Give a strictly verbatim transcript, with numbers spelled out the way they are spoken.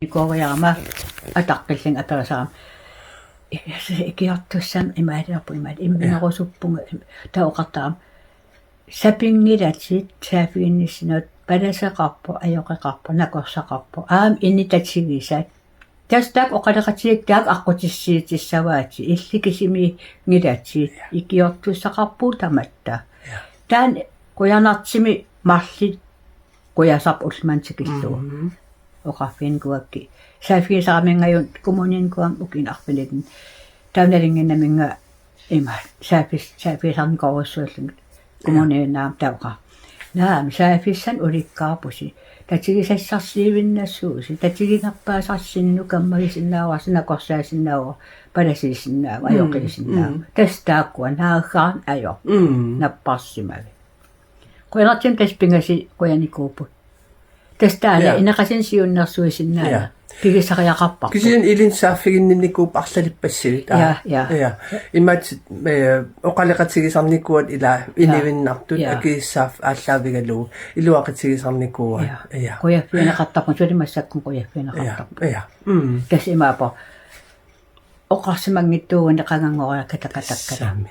Kooriarama ataqqillunga aperisarama. Ikiortussamik imaaliorpunga imaat imminorusuppunga taava oqartarama. Sapinngilatit saaffiginnissinut palaseqarpoq, ajoqeqarpoq, nakorsaqarpoq. Aamma initatigisat. Tassa taakku oqaloqatigiit taakku aqqutissiuutissavaatit. Illit kisimiinngilatit. Ikiortussaqarpugut tamatta. Taanna qujanartumik marluk qujasarput ullumanna tikillugu. Mhm. Oqarfiginikuuakka. Saaffigisaraminngaanniit kommuninikuugama ukiuni arfinilinni. Taava nalunnginnaminnga ima saaffis-, saaffigisarnikuuarujussuullunga. Kommuniinnaam taava oqarput. Naamik saaffissanik ulikkaarpusi. Tatigisassarsiuinnassuusi. Tatiginerpaasarsinnut kammagisinnaavarsi nakorsaasinnaavara. Palasiisinnaavat, mm, ajoqiisinnaavat. Mm. Tassa taakkua naaggaarneq ajoq. Mm. Napparsimavit. Qujanartumik tassa pingasut qujanikuupput. Tassa taanna, ja, ineqasunut siunnersuisinnaanera. Ja. Pigisariaqarparput. Kisianni ilinnut saaffiginninnikuupput arlalippassuit. Ja, ja. Ja. Imaattoq, eh, oqaloqatigisarnikuuat ila, ja, inuinnartut, ja, akisussaaffiit aallaavigalugu iluaqutigisarnikuuaat. Ja. Ja. Qujaffigineqartarput, suli massakkut qujaffigineqartarput. Ja. Ja. Mm. Tassa imaappoq. Oqarsimanngitsuugunik qanganngoralakkatakkatakkalu. Tassami.